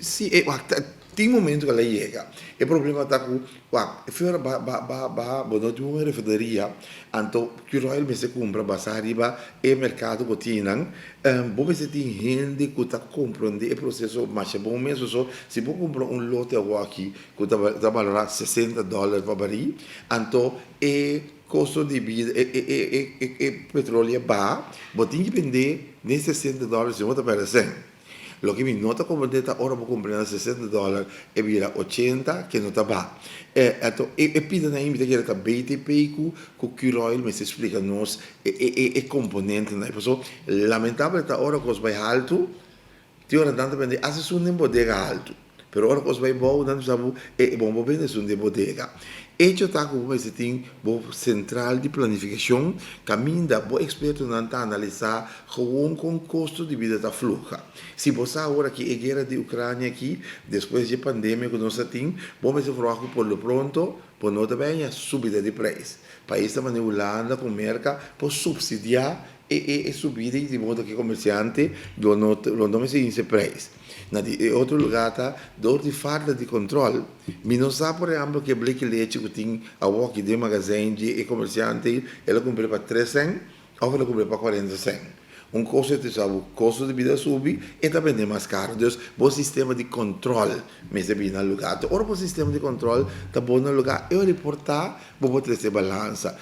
Si, e wak, tin momento ku el a yega. E problema ta ku, wak, e ora ba ba ba ba bo no tin un refineria, anto Curoil mester kumpra basá riba e merkado ku tin nan. Bo mester tin hende ku ta komprondé e proseso masha bon mes. Pasobra si bo kumpra un lote awoki ku ta ta balorá $60 pa barí, anto e kosto di bida, e e e e e petrolio a baha, bo tin ki bendé den $60, si no bo ta pèrdè sèn. Loke mi no ta comprende ta ora bo cumpra na $60 e bira 80 ke no ta ba. E anto e e pida nan mi ta kere ta BTP ku ku Curoil mester splica nos e e e e componentenan. Paso lamentable ta ora cos bay halto tin ora nan ta bende hasta esun den bodega halto. Pero ora cos bay bou nan ta bisa bo e bon bo bende esun den bodega. Hecho ta cu bo mester tin bo central di planificacion caminda bo expertonan ta analisa gewoon con costo di bida ta fluha. Si bo sa awor aki e guera di Ucrania aki, despues dje pandemia cu nos a tin, bo mester verwacht cu por lo pronto bo no ta bay haña subida di prijs. Paisnan manera Hulanda cu Merca por subsidia e e e subida di modo cu e comerciante lo no lo no mester hinca e prijs. Na di e otro lugar ta door di falta di control. Mi no sa por ehemplo cu e bleki lechi cu tin awoki den magazijn di e comerciante el a cumpra pa 3 cen of el a cumpra pa 40 cen. Un cos e ta sa bo costo di bida a subi, e ta bende mas caro. Dus bo sistema di control mester bini na lugar. Ora bo sistema di control ta bon na lugar, e reporta bo por trece balansa.